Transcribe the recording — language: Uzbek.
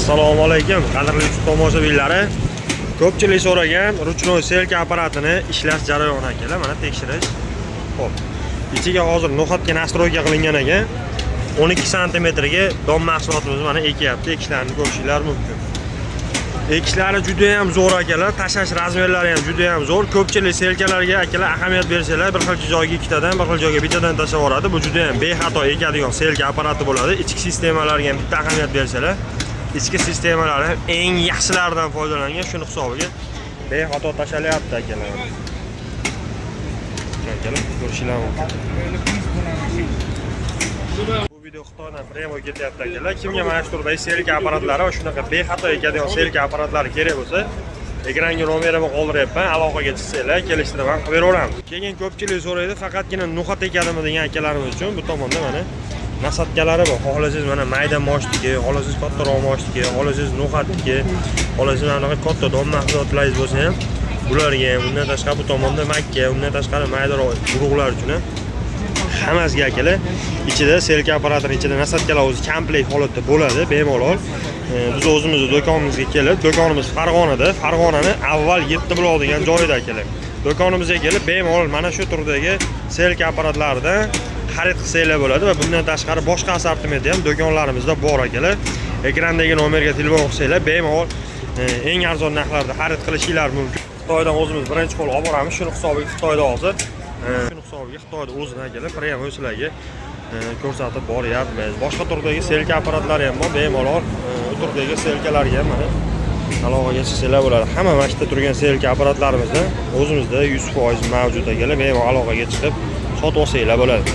Assalomu alaykum, qadrli tomoshabinlari. Ko'pchilik so'ragan ручной сеялка apparatini ishlash jarayoni, akalar, mana tekshirish. Xo'p. Ichiga hozir no'xatga настройка qilingan ekan. 12 santimetrga don mahsulotimiz mana ekyapti. Ekishlarini ko'rishinglar mumkin. Ekishlari juda ham zo'r, akalar, tashlash размер lari ham juda ham zo'r. Ko'pchilik сеялка larga, akalar, ahamiyat bersanglar, bir xil joyga ikkitadan, bir xil joyga bittadan tashlab yuboradi. Bu juda ham bexato ekadigan сеялка apparati bo'ladi. Ichki sistemalarga ham bitta ahamiyat bersanglar, ichki sistemalari ham eng yaxshilaridan foydalangan, shuni hisobiga bexato tashlalyapti, akalar. Akalar, ko'rishinglar mumkin. Bu video Xitoydan прямо ketyapti, akalar. Kimga mana shu turdagi сеялка apparatlari va shunaqa bexato ekadigan сеялка apparatlari kerak bo'lsa, ekranga nomerimni qoldiryapman. Aloqaga chiqsanglar, kelishtirib ham qilib beraveramiz. Keyin ko'pchilik so'raydi, faqatgina no'xat ekadimi degan akalarimiz uchun bu tomonda mana насадка lari bor. Xohlasangiz, mana mayda moshniki, xohlasangiz kattaroq moshniki, xohlasangiz no'xatniki, xohlasangiz mana bunaqa katta don mahsulotlaringiz bo'lsa ham bularga ham, undan tashqari bu tomonda makka, undan tashqari maydaroq urug'lar uchun ham, hammasiga, akalar, ichida сеялка apparatini ichida насадка lar o'zi komplekt holatda bo'ladi bemalol. Biz o'zimizni do'konimizga kelib, do'konimiz Farg'onada, Farg'onani avval 7 blok degan joyida, akalar. Do'konimizga kelib bemalol mana shu turdagi сеялка apparatlaridan xarid qilsanglar bo'ladi va bundan tashqari boshqa assortimenti ham do'konlarimizda bor, akalar. Ekrandagi nomerga telefon qilsanglar, bemalol eng arzon narxlarda xarid qilishinglar mumkin. Xitoydan o'zimiz birinchi qo'l olib boramiz, shuni hisobiga Xitoyda hozir, shuni hisobiga Xitoyda o'zidan kelib прямо sizlarga ko'rsatib boryapmiz. Boshqa turdagi сеялка apparatlari ham bor, bemalol u turdagi сеялка larga ham mana aloqaga chiqsanglar bo'ladi. Hamma mana shu yerda turgan сеялка apparatlarimizdan o'zimizda 100% mavjud, akalar, bemalol aloqaga chiqib sotib olsanglar bo'ladi.